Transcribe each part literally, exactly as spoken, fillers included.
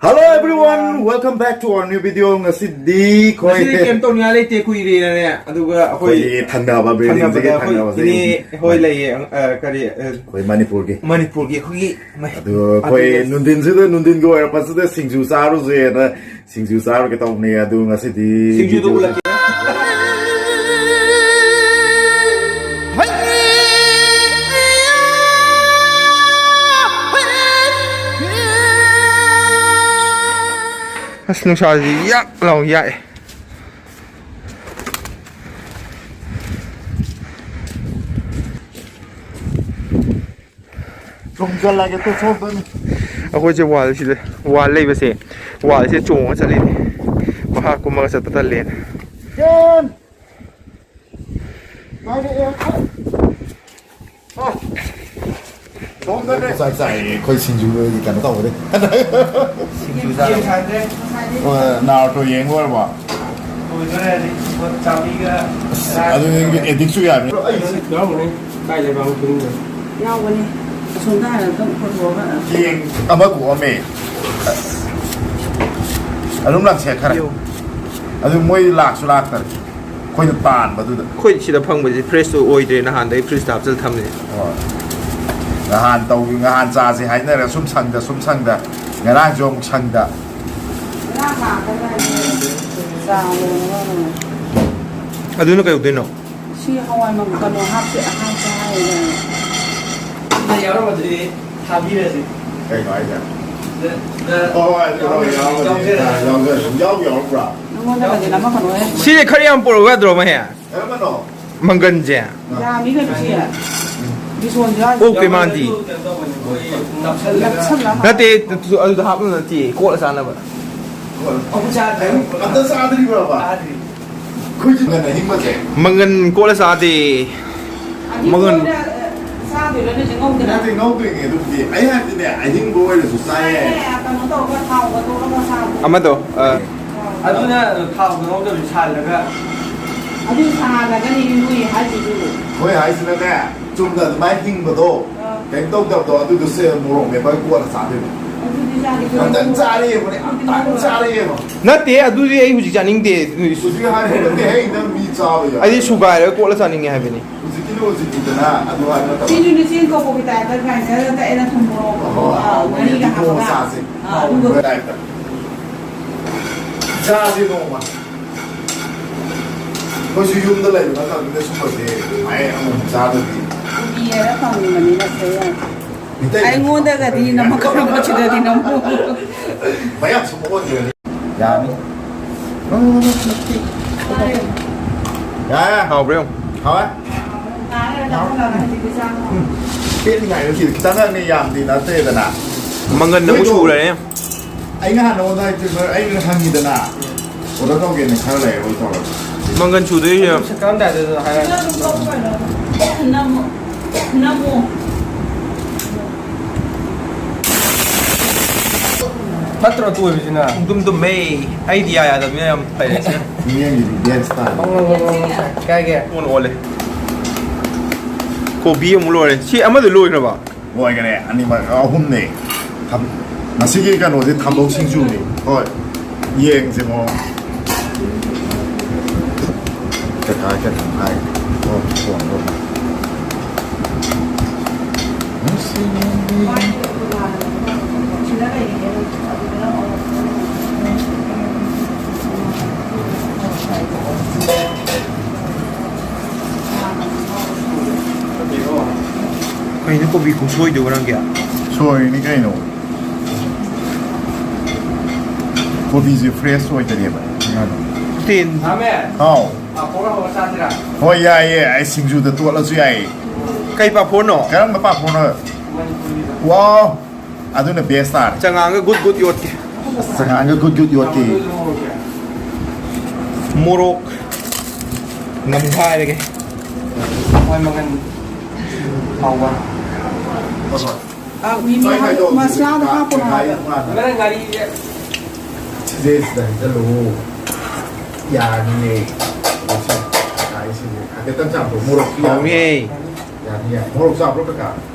Hello everyone, welcome back to our new video. ꯉꯁꯤꯗꯤ ꯑꯩꯈꯣꯏ ꯉꯁꯤꯗꯤ ꯀꯩꯝ ꯇꯧꯅꯤꯡꯉꯥꯏ ꯂꯩꯇꯦ, ꯀꯨꯏꯔꯦꯅꯅꯦ꯫ ꯑꯗꯨꯒ ꯑꯩꯈꯣꯏ ꯑꯩꯈꯣꯏꯒꯤ ꯊꯪꯅꯕ building ꯁꯤꯒꯤ ꯊꯪꯅꯕꯗ ꯑꯩꯈꯣꯏ ꯊꯪꯅꯕꯁꯤ ꯏꯅꯦ ꯍꯣꯏ ꯂꯩꯌꯦ꯫ ꯑ, ꯀꯔꯤ, ꯑ, ꯑꯩꯈꯣꯏ ꯃꯅꯤꯄꯨꯔꯒꯤ ꯃꯅꯤꯄꯨꯔꯒꯤ ꯑꯩꯈꯣꯏꯒꯤ ꯃ-, ꯑꯗꯨ ꯑꯩꯈꯣꯏ ꯑꯗꯨꯒꯤ ꯅꯨꯡꯊꯤꯟꯁꯤꯗ, ꯅꯨꯡꯊꯤꯟꯒꯤ ꯑꯣꯏꯔꯛꯄꯁꯤꯗ ꯁꯤꯡꯖꯨ ꯆꯥꯔꯨꯁꯦꯅ ꯁꯤꯡꯖꯨ ꯆꯥꯔꯨꯒꯦ ꯇꯧꯕꯅꯦ꯫ ꯑꯗꯨ ꯉꯁꯤꯗꯤ ꯁꯤꯡꯖꯨꯗꯣ video ꯎꯠꯂꯛꯀꯦ꯫ ꯑꯁ, ꯅꯨꯡꯁꯥꯁꯤ ꯌꯥꯛ ꯂꯥꯎ ꯌꯥꯛꯑꯦ꯫ ꯆꯣꯡꯁꯤꯜꯂꯒꯦ ꯇꯨ ꯁꯣꯝꯗꯅꯤ꯫ ꯑꯩꯈꯣꯏꯁꯦ wall ꯁꯤꯗ, wall ꯂꯩꯕꯁꯦ, wall ꯁꯤꯗ ꯆꯣꯡꯉ ꯆꯠꯂꯤꯅꯦ꯫ ꯃꯈꯥ ꯀꯨꯝꯃꯒ ꯆꯠꯄ ꯇꯜꯂꯦꯅ꯫ ꯀꯦꯟ! ꯄꯥꯏꯔꯛꯑꯦ꯫ ꯑ! ꯁꯣꯝꯗꯅꯦ꯫ ꯆꯥꯛ ꯆꯥꯏꯌꯦ, ꯑꯩꯈꯣꯏ ꯁꯤꯡꯖꯨ ꯀꯩꯅꯣ ꯇꯧꯕꯗꯤ꯫ ꯁꯤꯡꯖꯨ ꯆꯥꯔꯦ꯫ ꯅꯥꯔꯇꯣ ꯌꯦꯡꯕ ꯑꯣꯏꯔꯕꯣ? ꯂꯣꯏꯗꯣꯔꯦ ꯍꯥꯏꯗꯤ, ꯄꯣꯠ ꯆꯥꯝꯃꯔꯤꯒ ꯑꯁ, ꯑꯗꯨꯗꯤ ꯑꯦꯗꯤꯛꯁꯨ ꯌꯥꯕꯅꯤ꯫ ꯑꯩ ꯁꯤ ꯌꯥꯎꯔꯝꯒꯅꯤ꯫ ꯀꯥꯏ ꯂꯩꯕ ꯑꯃ ꯈꯨꯗꯤꯡꯗ꯫ ꯌꯥꯎꯕꯅꯤ꯫ ꯑꯁꯣꯝꯗ ꯍꯥꯟꯅ ꯑꯗꯨꯝ ꯄꯨꯊꯣꯛꯑꯒ꯫ ꯆꯦꯡ ꯑꯃ ꯀꯣꯛꯑꯝꯃꯦ꯫ ꯑꯗꯨꯝ ꯂꯪꯁꯦ ꯈꯔ꯫ ꯌꯣ꯫ ꯑꯗꯨ ꯃꯣꯏ ꯂꯥꯛꯁꯨ ꯂꯥꯛꯇꯔꯦ꯫ ꯑꯩꯈꯣꯏꯅ ꯇꯥꯟꯕꯗꯨꯗ꯫ ꯑꯩꯈꯣꯏ ꯁꯤꯗ ꯐꯪꯕꯁꯦ fresh ꯇꯣ ꯑꯣꯏꯗ꯭ꯔꯦ, ꯅꯍꯥꯟꯗꯩ fridge ꯇ ꯍꯥꯞꯆꯜ ꯊꯝꯃꯤꯅꯦ꯫ ꯍꯣꯏ꯫ ꯅꯍꯥꯟ ꯇꯧ-, ꯅꯍꯥꯟ ꯆꯥꯁꯦ ꯍꯥꯏꯅꯔꯒ ꯁꯨꯝ ꯁꯪꯗ, ꯁꯨꯝ ꯁꯪꯗ, ꯉꯔꯥꯡꯁꯨ ꯑꯃꯨꯛ ꯁꯪꯗ꯫ ꯉꯔꯥꯡ ꯂꯥꯛꯀꯗ꯭ꯔꯥ ꯍꯥꯏꯅ ꯆꯥ ꯂꯣꯟꯅꯕ꯫ ꯑꯗꯨꯅ ꯀꯩꯗꯧꯗꯣꯏꯅꯣ? ꯁꯤ ꯍꯋꯥꯏ ꯃꯪ-, ꯀꯩꯅꯣ ꯍꯥꯞꯁꯦ, ꯍꯥꯞꯁꯦ ꯍꯥꯏꯔꯦ꯫ ꯁꯤꯗ ꯌꯥꯎꯔꯝꯃꯗꯤ ꯊꯥꯕꯤꯔꯁꯤ꯫ ꯀꯩꯅꯣ ꯍꯥꯏꯁꯦ? ꯁꯤꯗ, ꯁꯤꯗ ꯑꯣ, ꯍꯣꯏ, ꯑꯗꯨ ꯍꯣꯏ, ꯌꯥꯎꯔꯝꯃꯗꯤ ꯌꯥꯎꯖꯔꯦ꯫ ꯌꯥꯎꯖꯔꯦ꯫ ꯁꯨꯝ ꯌꯥꯎ ꯌꯥꯎꯔꯛꯄ꯭ꯔꯥ? ꯅꯉꯣꯟꯗꯒꯗꯤ ꯅꯝꯃꯛꯀꯅꯨꯍꯦ꯫ ꯁꯤꯁꯦ ꯈꯔ ꯌꯥꯝ ꯄꯨꯔꯛꯎ ꯌꯥꯗ꯭ꯔꯣ, ꯃꯍꯦ? ꯀꯔꯝꯕꯅꯣ? ꯃꯪꯒꯟꯁꯦ꯫ ꯌꯥꯝꯃꯤ ꯀꯩꯅꯣ ꯁꯤ꯫ ꯕꯤꯁꯣꯟꯁꯨ ꯌꯥꯎꯔꯤ꯫ ꯑꯣꯛꯇꯣꯏ ꯃꯥꯟꯗꯤ꯫ ꯅꯞꯁꯜꯂꯒ꯫ ꯅꯠꯇꯦ, ꯑꯗꯨꯗ ꯍꯥꯞꯅꯕ ꯅꯠꯇꯦ, ꯀꯣꯠꯂ ꯆꯥꯅꯕ꯫ ꯑꯃꯨꯛ ꯆꯥꯗ꯭ꯔꯤ꯫ ꯑꯝꯇ ꯆꯥꯗ꯭ꯔꯤꯕ꯭ꯔꯕ? ꯆꯥꯗ꯭ꯔꯤ꯫ ꯑꯩꯈꯣꯏꯁꯨ ꯃꯪꯒꯟ ꯑꯍꯤꯡꯕꯁꯦ꯫ ꯃꯪꯒꯟ ꯀꯣꯠꯂ ꯆꯥꯗꯦ꯫ ꯑꯗꯨ ꯃꯪꯒꯟ꯫ ꯀꯣꯠꯂ ꯆꯥꯗꯣꯏꯔꯣ? ꯅꯠꯇꯦ, ꯉꯧꯗꯣꯏꯅꯦ, ꯑꯗꯨꯕꯨꯗꯤ꯫ ꯑꯩ ꯍꯥꯏꯕꯗꯤꯅꯦ, ꯑꯍꯤꯡꯕ ꯑꯣꯏꯔꯁꯨ ꯆꯥꯏꯌꯦ꯫ ꯀꯩꯅꯣ ꯇꯧꯔꯒ ꯊꯥꯎꯒ ꯇꯣꯠꯂꯒ ꯆꯥꯕꯗꯣ꯫ ꯑꯃꯗꯣ, ꯑ꯫ ꯑꯗꯨꯅ ꯊꯥꯎꯗ ꯉꯧꯗꯕꯤ ꯁꯥꯍꯜꯂꯒ꯫ ꯑꯗꯨ ꯁꯥꯍꯜꯂꯒꯅꯤ ꯃꯣꯏ ꯍꯥꯏꯁꯤꯁꯨ꯫ ꯃꯣꯏ ꯍꯥꯏꯁꯤꯅꯅꯦ, ꯆꯨꯝꯅ ꯑꯗꯨꯃꯥꯏꯅ ꯍꯤꯡꯕꯗꯣ, ꯑꯥ꯫ ꯀꯩꯝ ꯇꯧꯗꯕꯗꯣ, ꯑꯗꯨꯗꯣ ꯁꯦ ꯃꯣꯔꯣꯛ ꯃꯦꯠꯄꯒ ꯀꯣꯠꯂ ꯆꯥꯗꯣꯏꯕ꯫ ꯑꯗꯨꯗꯤ ꯑꯝꯇꯪ ꯆꯥꯔꯦ ꯌꯦꯡꯉꯨꯅꯦ, ꯑꯝꯇꯪ ꯆꯥꯔꯦ ꯌꯦꯡꯉꯣ꯫ ꯅꯠꯇꯦ, ꯑꯗꯨꯗꯤ ꯑꯩ ꯍꯧꯖꯤꯛ ꯆꯥꯅꯤꯡꯗꯦ꯫ ꯍꯧꯖꯤꯛ ꯍꯥꯏꯔꯦ, ꯅꯠꯇꯦ, ꯑꯩ ꯅꯪ ꯃꯤ ꯆꯥꯕ ꯌꯥꯏ꯫ ꯑꯩꯗꯤ ꯁꯨꯒꯥꯏꯔꯒ ꯀꯣꯠꯂ ꯆꯥꯅꯤꯡꯉꯦ ꯍꯥꯏꯕꯅꯤ꯫ ꯍꯧꯖꯤꯛꯀꯤꯗꯣ ꯍꯧꯖꯤꯛꯀꯤꯗꯅ ꯑꯗꯨ ꯍꯥꯏꯕ ꯅꯠꯇꯕ꯫ ꯁꯤꯁꯨ ꯅꯆꯦꯡ ꯀꯧꯕꯒꯤ ꯇꯥꯏꯞꯇ ꯒ꯭ꯔꯥꯏꯟꯗꯔꯗ ꯇꯛꯑꯦꯅ ꯊꯨꯝ ꯃꯣꯔꯣꯛ, ꯑꯣ, ꯑ, ꯑꯣ, ꯉꯥꯔꯤꯒ ꯑꯣ, ꯍꯥꯞꯄꯒ꯫ ꯆꯥꯁꯦ꯫ ꯑ, ꯑꯗꯨꯒ ꯇꯥꯏꯞꯇ꯫ ꯆꯥꯁꯦ ꯅꯣꯡꯃ꯫ ꯑꯩꯈꯣꯏꯁꯨ ꯌꯨꯝꯗ ꯂꯩꯕ ꯅꯠꯇꯕꯅꯤꯅ ꯁꯨꯝꯕꯁꯦ ꯃꯌꯥꯝ ꯑꯃꯨꯛ ꯆꯥꯗꯕꯤ꯫ ꯀꯨꯀꯤ ꯍꯥꯏꯔ ꯐꯪꯕꯅꯤꯅ ꯁꯦ ꯌꯥꯝ꯫ ꯃꯤꯇꯩ ꯑꯩꯉꯣꯟꯗꯒꯗꯤ ꯅꯃꯛ ꯀꯧꯔꯛꯄ ꯁꯤꯗꯗꯤ ꯅꯃꯛ꯫ ꯃꯌꯥꯝ ꯁꯨꯝ ꯑꯣꯟꯈ꯭ꯔꯅꯤ꯫ ꯌꯥꯅꯤ꯫ ꯌꯥ, ꯌꯥ꯫ ꯍꯥꯎꯕ꯭ꯔꯥ ꯌꯦꯡꯉꯨ꯫ ꯍꯥꯎꯋꯦ? ꯄꯦꯠꯂꯤꯉꯥꯏꯗ ꯁꯤꯗ ꯈꯤꯇꯪꯈꯛꯅꯦ, ꯌꯥꯝꯗꯤ ꯅꯠꯇ꯭ꯔꯦꯗꯅ꯫ ꯃꯪꯒꯟ ꯑꯃꯨꯛ ꯃꯣꯏꯗꯣ ꯁꯨꯔꯦ꯫ ꯑꯩ ꯅꯍꯥꯟ ꯅꯉꯣꯟꯗ ꯍꯥꯏꯗꯤ ꯑꯩꯅ ꯍꯪꯉꯤꯗꯅ, ꯑꯣꯔꯗꯔ ꯇꯧꯒꯦꯅ ꯈꯔ ꯂꯩꯔ ꯑꯣꯏ ꯇꯧꯔꯒꯦ꯫ ꯃꯪꯒꯟ ꯁꯨꯗꯣꯏꯁꯦ꯫ ꯁꯦꯀꯥꯟꯗꯥꯏꯗ ꯍꯥꯏꯔꯒ꯫ ꯅꯝꯃꯣ꯫ ꯅꯝꯃꯣ꯫ ꯐꯠꯇ꯭ꯔꯣ ꯇꯣꯏꯕꯁꯤꯅ? ꯄꯨꯡꯗꯨꯝ ꯇꯨꯝꯃꯦ꯫ ꯑꯩꯗꯤ ꯌꯥ ꯌꯥꯗꯕꯅꯤꯅ ꯌꯥꯝ ꯐꯩ꯫ ꯃꯤꯌꯦꯡꯒꯤꯗꯤ ꯕꯦꯁ ꯇꯥꯔꯦ꯫ ꯀꯥꯏꯒꯦ? ꯑꯣꯟ ꯑꯣꯜꯂꯦ꯫ ꯀꯣꯕꯤ ꯑꯃꯨꯛ ꯂꯣꯏꯔꯦ꯫ ꯁꯤ ꯑꯃꯗ ꯂꯣꯏꯈ꯭ꯔꯕ? ꯂꯣꯏꯈꯔꯦ꯫ ꯑꯅꯤꯃꯛ ꯑꯍꯨꯝꯅꯦ꯫ ꯊꯝ-, ꯉꯁꯤꯒꯤ ꯀꯩꯅꯣꯁꯦ ꯊꯝꯕꯧ ꯁꯤꯡꯖꯨꯅꯤ꯫ ꯍꯣꯏ꯫ ꯌꯦꯡꯁꯦ ꯃꯑꯣꯡ꯫ ꯀꯀꯥ ꯀꯩꯅꯣ ꯍꯥꯏ꯫ ꯑꯣ, ꯐꯣꯟ ꯑꯣꯟ꯫ ꯀꯩꯅꯣ ꯀꯣꯕꯤ ꯈꯨꯁꯣꯏꯗꯨꯕꯨ ꯅꯪꯒꯤ? ꯁꯣꯏꯔꯤꯅꯤ ꯀꯩꯅꯣ꯫ ꯀꯣꯕꯤꯁꯦ ꯐ꯭ꯔꯦꯁ ꯑꯣꯏꯗꯔꯦꯕ꯫ ꯇꯦꯟ꯫ ꯍꯥꯎ꯫ ꯄꯥꯐꯣꯔ ꯍꯧꯔ ꯆꯥꯁꯤꯔꯥ? ꯍꯣꯏ, ꯌꯥꯏꯌꯦ꯫ ꯑꯩ ꯁꯤꯡꯖꯨꯗ ꯇꯣꯠꯂꯁꯨ ꯌꯥꯏꯌꯦ꯫ ꯀꯩ ꯄꯥꯐꯣꯔꯅꯣ? ꯀꯔꯝꯕ ꯄꯥꯐꯣꯔꯅꯣ? ꯃꯅꯤꯄꯨꯔꯒꯤꯗꯣ꯫ ꯋꯥꯎ! ꯑꯗꯨꯅ ꯕꯦꯁ ꯇꯥꯔꯦ꯫ ꯆꯉꯥꯡꯒ ꯒꯨꯠ ꯒꯨꯠ ꯌꯣꯠꯀꯦ꯫ ꯆꯉꯥꯡꯒ ꯒꯨꯠ ꯒꯨꯠ ꯌꯣꯠꯀꯦ꯫ ꯃꯣꯔꯣꯛ ꯅꯝꯈꯥꯏꯔꯒꯦ꯫ ꯍꯋꯥꯏ ꯃꯪꯒꯟ ꯍꯥꯎꯕ꯫ ꯍꯣꯏ, ꯍꯣꯏ꯫ ꯑ, ꯃꯤꯃꯤ ꯍꯥꯞ-, ꯃꯁꯂꯥꯗꯣ ꯍꯥꯞꯄꯨꯅꯣ ꯍꯥꯏꯕ꯫ ꯅꯪ ꯉꯥꯔꯤꯁꯦ꯫ ꯁꯤꯁꯦ ꯁꯤꯗ ꯍꯩꯖꯜꯂꯨ꯫ ꯌꯥꯔꯅꯤꯌꯦ꯫ ꯁꯤ ꯉꯥꯔꯤꯁꯤꯡꯁꯦ ꯍꯥꯏꯐꯦꯠꯇꯪ ꯆꯥꯝꯊꯣꯛ꯫ ꯃꯣꯔꯣꯛꯇꯤ ꯌꯥꯝ ꯍꯥꯎꯅꯤꯌꯦ꯫ ꯌꯥꯅꯤ, ꯌꯥꯅꯤ꯫ ꯃꯣꯔꯣꯛ ꯆꯥꯕ꯭ꯔꯣ, ꯀꯀꯥ?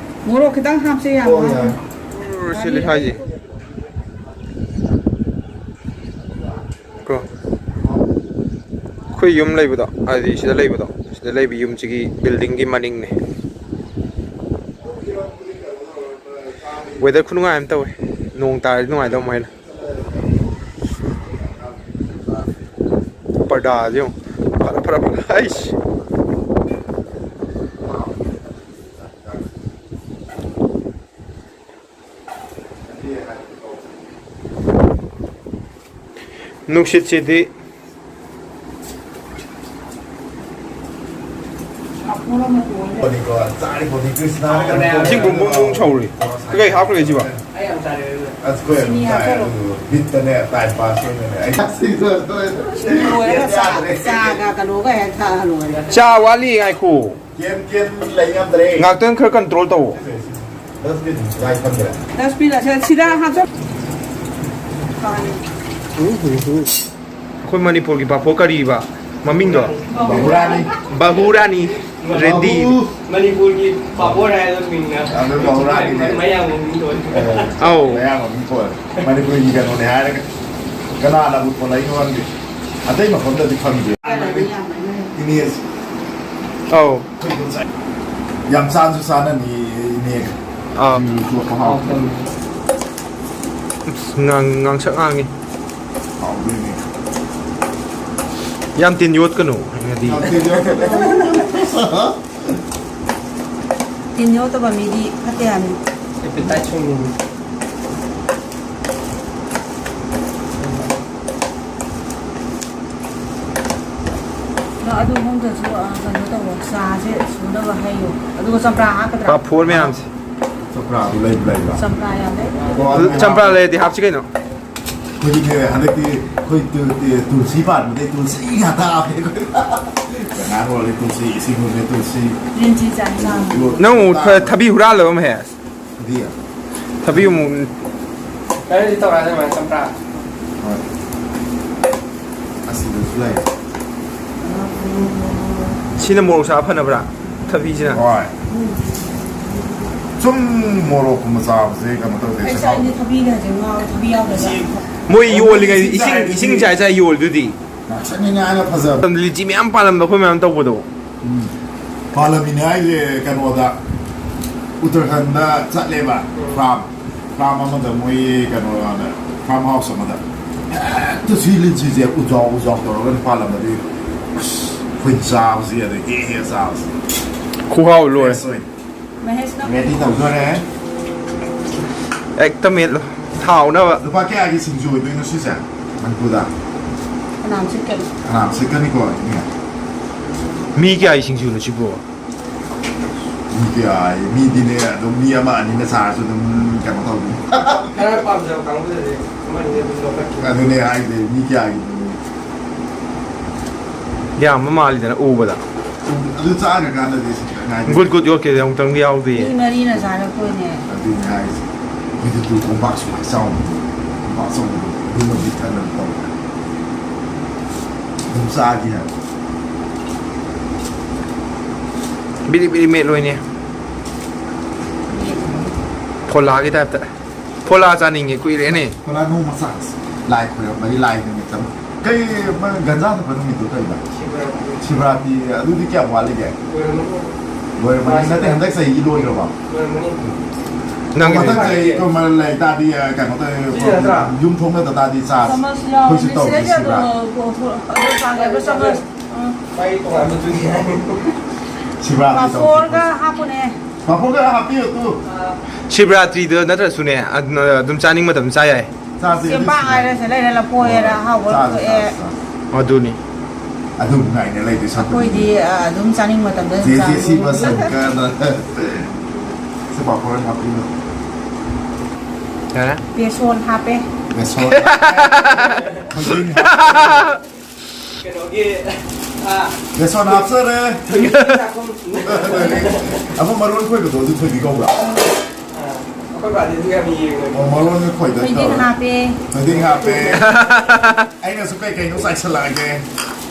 ꯃꯣꯔꯣꯛ ꯈꯤꯇꯪ ꯍꯥꯞꯁꯦ, ꯌꯥꯝ ꯑꯣ, ꯍꯥꯞ-, ꯌꯥꯔꯦ꯫ ꯁꯤ ꯂꯩꯈꯥꯏꯁꯦ꯫ ꯑꯩꯈꯣꯏ ꯌꯨꯝ ꯂꯩꯕꯗꯣ, ꯍꯥꯏꯗꯤ ꯁꯤꯗ ꯂꯩꯕꯗꯣ, ꯁꯤꯗ ꯂꯩꯕ ꯌꯨꯝꯁꯤꯒꯤ buildingꯒꯤ ꯃꯅꯤꯡꯅꯦ꯫ Weather ꯈꯨꯅꯨꯡꯉꯥꯏ ꯑꯃ ꯇꯧꯋꯦ꯫ ꯅꯣꯡ ꯇꯥꯔꯗꯤ ꯅꯨꯡꯉꯥꯏꯗꯧ ꯃꯥꯜꯂꯦ꯫ ꯄꯔꯗꯥꯁꯦ ꯌꯦꯡꯉꯨ꯫ ꯐꯔ ꯐꯔ ꯐꯔ꯫ ꯑꯩꯁ꯫ ꯅꯨꯡꯁꯤꯠꯁꯤꯗꯤ꯫ ꯏꯁꯤꯡ ꯕꯨꯡ ꯕꯨꯡ ꯕꯨꯡ ꯁꯧꯔꯤ꯫ ꯀꯩ ꯍꯥꯞꯈ꯭ꯔꯒꯦ ꯁꯤꯕꯣ? ꯕꯤꯠꯇꯅꯦ, time pass ꯑꯣꯏꯅꯅꯦ꯫ ꯑꯩ ꯂꯣꯏꯔꯒ ꯆꯥ, ꯆꯥꯒ ꯀꯩꯅꯣꯒ ꯍꯦꯛ ꯊꯛꯑ ꯂꯣꯏꯔꯦ꯫ ꯆꯥ ꯋꯥꯠꯂꯤ, ꯉꯥꯏꯈꯣ꯫ ꯀꯦꯟ, ꯀꯦꯟ ꯂꯩ ꯉꯝꯗ꯭ꯔꯦ꯫ ꯉꯥꯛꯇꯪ ꯈꯔ control ꯇꯧꯋꯣ꯫ Dustbin ꯀꯥꯏ ꯊꯝꯈ꯭ꯔꯦ? Dustbin ꯑꯁꯦ ꯁꯤꯗ ꯍꯥꯞꯆ-, ꯑꯩꯈꯣꯏ ꯃꯅꯤꯄꯨꯔꯒꯤ ꯄꯥꯐꯣꯔ ꯀꯔꯤꯕ ꯃꯃꯤꯡꯗꯣ? ꯕꯍꯨꯔꯥꯅꯤ꯫ ꯕꯍꯨꯔꯥꯅꯤ ꯔꯦꯗꯤ꯫ ꯃꯅꯤꯄꯨꯔꯒꯤ ꯄꯥꯐꯣꯔ ꯍꯥꯏꯕ ꯃꯤꯡꯅ ꯑꯗꯨ ꯕꯍꯨꯔꯥꯅꯤꯅꯦ꯫ ꯃꯌꯥꯝ ꯃꯃꯤꯡ ꯊꯣꯜꯂꯤ꯫ ꯑꯧ꯫ ꯃꯌꯥꯝ ꯃꯃꯤꯡ ꯊꯣꯜꯂꯤ꯫ ꯃꯅꯤꯄꯨꯔꯒꯤ ꯀꯩꯅꯣꯅꯦ ꯍꯥꯏꯔꯒ ꯀꯅꯥꯅꯕꯨ ꯊꯣꯜꯂꯛꯏꯅꯣ ꯈꯪꯗꯦ꯫ ꯑꯇꯩ ꯃꯐꯝꯗꯗꯤ ꯐꯪꯗꯦ꯫ ꯏꯅꯦꯁꯦ꯫ ꯑꯧ꯫ ꯌꯥꯝ ꯆꯥꯁꯨ ꯆꯥꯅꯅꯤ ꯏꯅꯦꯒ꯫ ꯑꯥ꯫ ꯁꯤꯡꯖꯨ ꯇꯣꯠꯄ ꯍꯥꯎꯕꯅꯤ꯫ ꯑꯁ, ꯉꯥꯡ-, ꯉꯥꯡꯁꯛ ꯉꯥꯡꯉꯤ꯫ ꯍꯥꯎꯗꯣꯏꯅꯦ꯫ ꯌꯥꯝ ꯇꯤꯟ ꯌꯣꯠꯀꯅꯨ, ꯍꯥꯏꯗꯤ꯫ ꯌꯥꯝ ꯇꯤꯟ ꯌꯣꯠꯀꯅꯨ꯫ ꯇꯤꯟ ꯌꯣꯠꯇꯕ ꯃꯤꯗꯤ ꯐꯠꯇꯦ ꯍꯥꯏꯕꯅꯤ꯫ Appetite ꯁꯨꯡ ꯑꯗꯣ ꯑꯗꯨ ꯃꯐꯝꯗꯁꯨ, ꯑ, ꯀꯩꯅꯣ ꯇꯧꯋꯣ, ꯆꯥꯁꯦ ꯁꯨꯅꯕ ꯍꯩꯌꯣ꯫ ꯑꯗꯨꯒ ꯆꯝꯄ꯭ꯔꯥ ꯍꯥꯞꯀꯗ꯭ꯔꯥ? ꯄꯥꯐꯣꯔ ꯃꯌꯥꯝꯁꯦ꯫ ꯆꯝꯄ꯭ꯔꯥꯗꯨ ꯂꯩꯕ꯭ꯔꯥ, ꯂꯩꯕ꯭ꯔꯥ? ꯆꯝꯄ꯭ꯔꯥ ꯌꯥꯝ ꯂꯩ꯫ ꯑꯣ, ꯑꯗꯨ ꯆꯝꯄ꯭ꯔꯥ ꯂꯩꯔꯗꯤ ꯍꯥꯞꯁꯤ ꯀꯩꯅꯣ꯫ ꯑꯩꯈꯣꯏꯒꯤ ꯍꯟꯗꯛꯇꯤ ꯑꯩꯈꯣꯏ ꯇꯨ-, ꯇꯨ-, ꯇꯨꯜꯁꯤ ꯄꯥꯟꯕꯗꯩ ꯇꯨꯜꯁꯤ ꯉꯥꯛꯇ ꯍꯥꯞꯄꯦ ꯑꯩꯈꯣꯏ꯫ ꯆꯉꯥꯡ ꯂꯣꯜꯂꯦ ꯇꯨꯜꯁꯤ, ꯏꯁꯤꯡ ꯂꯨꯝꯃꯦ ꯇꯨꯜꯁꯤ꯫ Green tea ꯆꯥꯅꯤꯡꯉꯦ꯫ ꯅꯪ ꯑꯃꯨꯛ ꯊ-, ꯊꯕꯤ ꯍꯨꯔꯥꯜꯂꯕ, ꯃꯍꯦꯁ? ꯀꯔꯤ? ꯊꯕꯤ ꯑꯃꯨꯛ꯫ ꯀꯔꯤꯗꯤ ꯇꯧꯔꯛꯑꯅꯤ ꯑꯗꯨꯃꯥꯏꯅ ꯆꯝꯄ꯭ꯔꯥ? ꯍꯣꯏ꯫ ꯑꯁꯤꯗꯁꯨ ꯂꯩ꯫ ꯁꯤꯅ ꯃꯣꯔꯣꯛ ꯆꯥꯕ ꯐꯅꯕ꯭ꯔꯥ? ꯊꯕꯤꯁꯤꯅ? ꯍꯣꯏ꯫ ꯁꯨꯝ ꯃꯣꯔꯣꯛꯀꯨꯝꯕ ꯆꯥꯕꯁꯦ ꯀꯩꯅꯣ ꯇꯧꯗꯦ, ꯑꯩ ꯆꯈꯥꯎ ꯆꯥꯅꯤꯡꯉꯦ ꯊꯕꯤꯒꯁꯦ, ꯉꯥꯎ-, ꯊꯕꯤ ꯌꯥꯎꯗꯕ꯫ ꯁꯤ ꯃꯣꯏ ꯌꯣꯜꯂꯤꯉꯩ ꯏꯁꯤꯡ ꯏꯁꯤꯡ, ꯏꯁꯤꯡ ꯆꯥꯏ ꯆꯥꯏ ꯌꯣꯜꯂꯤꯗꯨꯗꯤ꯫ ꯆꯠꯅꯤꯡꯉꯥꯏꯅ ꯐꯖꯕ꯫ ꯃꯇꯝꯗ ꯂꯤꯆꯤ ꯃꯌꯥꯝ ꯄꯥꯜꯂꯝꯕ ꯑꯩꯈꯣꯏ ꯃꯌꯥꯝ ꯇꯧꯕꯗꯣ꯫ ꯎꯝ꯫ ꯄꯥꯜꯂꯝꯃꯤꯅꯦ ꯍꯥꯏꯁꯦ ꯀꯩꯅꯣꯗ, ꯎꯠꯇꯔꯈꯟꯗ ꯆꯠꯂꯦꯕ꯫ ꯐꯥꯔꯝ, ꯐꯥꯔꯝ ꯑꯃꯗ ꯃꯣꯏ ꯀꯩꯅꯣ, ꯐꯥꯔꯝ ꯍꯥꯎꯁ ꯑꯃꯗ ꯍꯦꯛꯇ ꯁꯤ ꯂꯤꯆꯤꯁꯦ ꯎꯖꯥꯎ ꯎꯖꯥꯎ ꯇꯧꯔꯒ ꯄꯥꯜꯂꯝꯕꯗꯤ ꯑꯁ, ꯑꯩꯈꯣꯏ ꯆꯥꯕꯁꯤ ꯑꯗ ꯍꯦꯛ ꯍꯦꯛ ꯆꯥꯕꯁꯤ꯫ ꯈꯨꯍꯥꯎ ꯂꯣꯏꯔꯦ꯫ Fresh ꯑꯣꯏꯅ꯫ ꯃꯍꯦꯁꯅ ready ꯇꯧꯗꯣꯔꯦ꯫ ꯍꯦꯛꯇ ꯃꯦꯠꯂꯣ꯫ ꯊꯥꯎꯅꯕ꯫ ꯂꯨꯄꯥ ꯀꯌꯥꯒꯤ ꯁꯤꯡꯖꯨ ꯑꯣꯏꯗꯣꯏꯅꯣ ꯁꯤꯁꯦ? ꯃꯅꯤꯄꯨꯔꯗ꯫ ꯐꯅꯥꯝ ꯁꯤꯠꯀꯅꯤ꯫ ꯐꯅꯥꯝ ꯁꯤꯠꯀꯅꯤꯀꯣ, ꯏꯅꯦ? ꯃꯤ ꯀꯌꯥꯒꯤ ꯁꯤꯡꯖꯨꯅꯣ ꯁꯤꯕꯨ? ꯃꯤ ꯀꯌꯥ? ꯃꯤꯗꯤꯅꯦ, ꯑꯗꯨꯝ ꯃꯤ ꯑꯃ ꯑꯅꯤꯅ ꯆꯥꯔꯁꯨ ꯑꯗꯨꯝ ꯀꯩꯅꯣ ꯇꯧꯕꯅꯤ꯫ ꯈꯔ ꯄꯥꯝꯖꯕ ꯀꯥꯡꯕꯨꯗꯗꯤ ꯑꯃ ꯑꯅꯤ ꯑꯗꯨꯝ ꯂꯧꯈꯠꯈꯤ꯫ ꯑꯗꯨꯅꯦ ꯍꯥꯏꯁꯦ, ꯃꯤ ꯀꯌꯥꯒꯤꯅꯣ? ꯌꯥꯝꯕ ꯃꯥꯜꯂꯤꯗꯅ ꯎꯕꯗ꯫ ꯑꯗꯨ ꯆꯥꯈ꯭ꯔꯀꯥꯟꯗꯗꯤ ꯁꯤ ꯈꯤꯇꯪ ꯉꯥꯏꯗꯣꯏꯅꯦ꯫ ꯒꯨꯠ ꯒꯨꯠ ꯌꯣꯠꯈꯤꯗꯦ, ꯑꯃꯨꯛꯇꯪꯗꯤ ꯌꯥꯎꯗꯦ꯫ ꯃꯤ ꯃꯔꯤꯅ ꯆꯥꯔꯛꯄꯅꯦ꯫ ꯑꯗꯨꯅꯦ ꯍꯥꯏꯁꯦ꯫ ꯃꯤꯗꯨ ꯇꯨ ꯀꯣꯝꯄꯥꯛ ꯁꯨꯃꯥꯏꯅ ꯆꯥꯎꯕꯗꯣ, ꯀꯣꯝꯄꯥꯛ ꯑꯆꯧꯕꯗꯣ, ꯑꯗꯨꯃ ꯄꯤꯛꯊꯟꯅ ꯇꯧꯔꯦ꯫ ꯑꯗꯨꯝ ꯆꯥꯒꯦ ꯍꯥꯏꯕ꯫ ꯕꯤꯔꯤ ꯕꯤꯔꯤ ꯃꯦꯠꯂꯣꯏꯅꯦ꯫ ꯐꯣꯂꯥꯒꯤ ꯇꯥꯏꯞꯇ꯫ ꯐꯣꯂꯥ ꯆꯥꯅꯤꯡꯉꯦ, ꯀꯨꯏꯔꯦꯅꯦ꯫ ꯐꯣꯂꯥ ꯅꯣꯡꯃ ꯆꯥꯁꯤ꯫ ꯂꯥꯏ ꯈꯣꯏꯔꯝꯕꯒꯤ ꯂꯥꯏ ꯅꯨꯃꯤꯠꯇ꯫ ꯀꯩ, ꯃ-, ꯒꯟꯖꯥ ꯅꯨꯄꯥ ꯅꯨꯃꯤꯠꯇꯨ ꯀꯩꯗ? ꯁꯤꯕꯔꯥꯇ꯭ꯔꯤ꯫ ꯁꯤꯕꯔꯥꯇ꯭ꯔꯤ, ꯑꯗꯨꯗꯤ ꯀꯌꯥꯝ ꯋꯥꯠꯂꯤꯒꯦ? ꯂꯣꯏꯔꯝꯃꯅꯤ꯫ ꯂꯣꯏꯔꯝꯃꯅꯤ꯫ ꯅꯠꯇꯦ, ꯍꯟꯗꯛ ꯆꯍꯤꯒꯤ ꯂꯣꯏꯈ꯭ꯔꯕ? ꯂꯣꯏꯔꯝꯃꯅꯤ꯫ ꯅꯪꯒꯤꯗꯤ? ꯃꯊꯪ ꯆꯍꯤ ꯀꯨꯝꯕ ꯂꯩ ꯇꯥꯔꯗꯤ, ꯑ, ꯀꯩꯅꯣ ꯇꯧꯔꯦ, ꯁꯤ ꯅꯠꯇ꯭ꯔꯥ? ꯌꯨꯝ ꯊꯣꯛꯅꯗ ꯇꯥꯔꯗꯤ ꯆꯥꯁꯤ꯫ ꯆꯥꯃꯁ ꯌꯥꯎꯔꯝꯃꯤ꯫ ꯑꯩꯈꯣꯏꯁꯨ ꯇꯧꯁꯤ, ꯁꯤꯗꯩꯗ ꯁꯤꯕꯔꯥꯇ꯭ꯔꯤ꯫ ꯑꯗꯨꯝ, ꯑꯗꯨꯝ ꯆꯥꯒꯦ꯫ ꯑꯗꯨ ꯆꯥꯃꯁ꯫ ꯎꯝ꯫ ꯃꯥꯒꯤ ꯇꯣꯉꯥꯟꯕ ꯗꯨꯅꯤꯌꯥꯅꯤ꯫ ꯁꯤꯕꯔꯥꯇ꯭ꯔꯤ ꯇꯧꯁꯤ, ꯄꯥꯐꯣꯔꯒ ꯑꯩꯈꯣꯏꯁꯨ꯫ ꯍꯥꯞꯄꯨꯅꯦ꯫ ꯄꯥꯐꯣꯔꯒ ꯍꯥꯞꯄꯤꯌꯨ ꯇꯨ꯫ ꯁꯤꯕꯔꯥꯇ꯭ꯔꯤꯗ ꯅꯠꯇ꯭ꯔꯁꯨꯅꯦ, ꯑꯗꯨ, ꯑꯗꯨꯝ ꯆꯥꯅꯤꯡ ꯃꯇꯝꯗ ꯆꯥ ꯌꯥꯏ꯫ ꯆꯥꯁꯦ, ꯆꯦꯡꯄꯥꯛ ꯑꯗꯨꯁꯨ ꯍꯥꯏꯔꯁꯦ, ꯂꯩꯔ ꯂꯐꯣꯏ ꯍꯥꯏꯔ ꯆꯥꯁꯦ, ꯑꯍꯥꯎꯕ ꯆꯥꯁꯦ, ꯊꯣꯛꯑꯦ꯫ ꯆꯥꯁꯦ, ꯆꯥꯁꯦ꯫ ꯑꯗꯨꯅꯤ꯫ ꯑꯗꯨꯝ ꯉꯥꯏꯅ ꯂꯩꯗꯣꯏ ꯁꯔꯨꯛꯄꯨꯗꯤ꯫ ꯑꯩꯈꯣꯏꯗꯤ, ꯑ, ꯑꯗꯨꯝ ꯆꯥꯅꯤꯡ ꯃꯇꯝꯗ ꯑꯗꯨꯝ ꯆꯦ ꯆꯥꯕ꯫ ꯖꯦꯁꯤ ꯕꯁꯟꯀꯔꯅ ꯁꯤ ꯄꯥꯐꯣꯔ ꯍꯥꯞꯄꯤꯌꯨ꯫ ꯌꯥꯔꯦ? ꯕꯦꯁꯣꯟ ꯍꯥꯞꯄꯦ꯫ ꯕꯦꯁꯣꯟ ꯍꯥꯞꯄꯦ꯫ ꯊꯣꯏꯗꯤꯡ ꯍꯥꯞꯄꯦ꯫ ꯀꯩꯅꯣꯒꯤ, ꯑ, ꯕꯦꯁꯣꯟ ꯍꯥꯞꯆꯔꯦ꯫ ꯊꯣꯏꯕꯤ ꯆꯥꯛꯈꯨꯝ꯫ ꯑꯃ ꯃꯔꯣꯟ ꯈꯣꯏꯕꯗꯣ ꯑꯗꯨ ꯊꯣꯏꯕꯤ ꯀꯧꯕ꯭ꯔꯥ? ꯑ, ꯑꯩꯈꯣꯏ ꯕꯥꯗꯤ ꯑꯗꯨ ꯌꯥꯝ ꯌꯦꯡꯕꯅꯦ꯫ ꯑꯣ, ꯃꯔꯣꯟ ꯈꯣꯏꯗ ꯊꯣꯏꯗꯤꯡ ꯇꯧꯔꯦ꯫ ꯍꯥꯞꯄꯦ꯫ ꯊꯣꯏꯗꯤꯡ ꯍꯥꯞꯄꯦ꯫ ꯑꯩꯅꯁꯨ ꯀꯩ ꯀꯩꯅꯣ ꯆꯥꯏꯁꯜꯂꯛꯑꯒꯦ꯫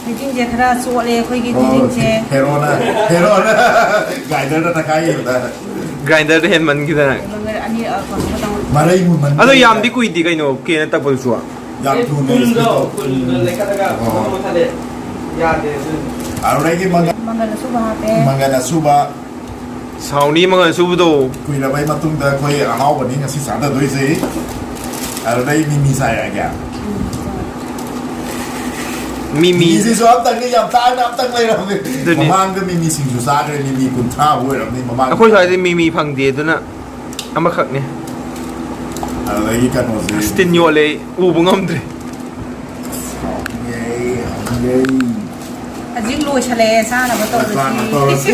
ꯊꯣꯏꯗꯤꯡꯁꯦ ꯈꯔ ꯆꯣꯠꯂꯦ ꯑꯩꯈꯣꯏꯒꯤ ꯑꯣ, ꯊꯣꯏꯗꯤꯡꯁꯦ꯫ ꯍꯦꯔꯣꯅ, ꯍꯦꯔꯣꯅ ꯒ꯭ꯔꯥꯏꯟꯗꯔꯗ ꯇꯛꯈꯥꯏꯈꯤꯕꯗ꯫ ꯒ꯭ꯔꯥꯏꯟꯗꯔꯗ ꯍꯦꯟꯃꯟꯈꯤꯗꯅ꯫ ꯑꯅꯤ, ꯑ, ꯀꯩꯅꯣ ꯈꯛꯇꯪ꯫ ꯃꯔꯩ ꯃꯨꯟꯃꯟꯈꯤꯗꯅ꯫ ꯑꯗꯣ ꯌꯥꯝꯗꯤ ꯀꯨꯏꯗꯦ ꯀꯩꯅꯣ ꯀꯦꯅ ꯇꯛꯄꯗꯨꯁꯨ꯫ ꯌꯥꯝ ꯊꯨꯅ ꯄꯨꯡꯗꯣ ꯁꯤꯠꯇꯣ꯫ ꯀꯨꯟꯗ ꯂꯩꯈꯠꯂꯒ ꯑꯣ꯫ ꯃꯊꯛ ꯃꯊꯛꯇ ꯌꯥꯗꯦ ꯑꯗꯨꯅꯤ꯫ ꯑꯗꯨꯗꯒꯤ ꯃꯪꯒꯟ, ꯃꯪꯒꯟ ꯑꯁꯨꯕ ꯍꯥꯞꯄꯦ꯫ ꯃꯪꯒꯟ ꯑꯁꯨꯕ꯫ ꯁꯥꯎꯅꯤ ꯃꯪꯒꯟ ꯑꯁꯨꯕꯗꯣ꯫ ꯀꯨꯏꯔꯕꯩ ꯃꯇꯨꯡꯗ ꯑꯩꯈꯣꯏ ꯑꯍꯥꯎꯕꯅꯤ ꯉꯁꯤ ꯆꯥꯗꯗꯣꯏꯁꯦ꯫ ꯑꯗꯨꯗꯩ ꯃꯤꯃꯤ ꯆꯥꯏꯔꯛꯑꯒꯦ꯫ ꯃꯤꯃꯤ꯫ ꯃꯤꯃꯤꯁꯤꯁꯨ ꯑꯝꯇꯪꯅꯤ, ꯌꯥꯝ ꯇꯥꯡꯅ ꯑꯝꯇꯪ ꯂꯩꯔꯝꯃꯦ꯫ ꯑꯗꯨꯅꯤ꯫ ꯃꯃꯥꯡꯗ ꯃꯤꯃꯤ ꯁꯤꯡꯖꯨ ꯆꯥꯈ꯭ꯔꯦ, ꯃꯤꯃꯤ ꯀꯨꯟꯊ꯭ꯔꯥꯕꯨ ꯑꯣꯏꯔꯝꯅꯤ ꯃꯃꯥꯡꯗ꯫ ꯑꯩꯈꯣꯏ ꯁ꯭ꯋꯥꯏꯗ ꯃꯤꯃꯤ ꯐꯪꯗꯦ, ꯑꯗꯨꯅ ꯑꯃꯈꯛꯅꯦ꯫ ꯑꯗꯨꯗꯒꯤ ꯀꯩꯅꯣꯁꯦ꯫ ꯑꯁ, ꯇꯤꯟ ꯌꯣꯠꯂꯦ, ꯎꯕ ꯉꯝꯗ꯭ꯔꯦ꯫ ꯍꯥꯎꯅꯤꯌꯦ, ꯍꯥꯎꯅꯤꯌꯦ꯫ ꯍꯧꯖꯤꯛ ꯂꯣꯏꯁꯜꯂꯛꯑꯦ ꯆꯥꯅꯕ ꯇꯧꯔꯁꯤ꯫ ꯆꯥꯅꯕ ꯇꯧꯔꯁꯤ꯫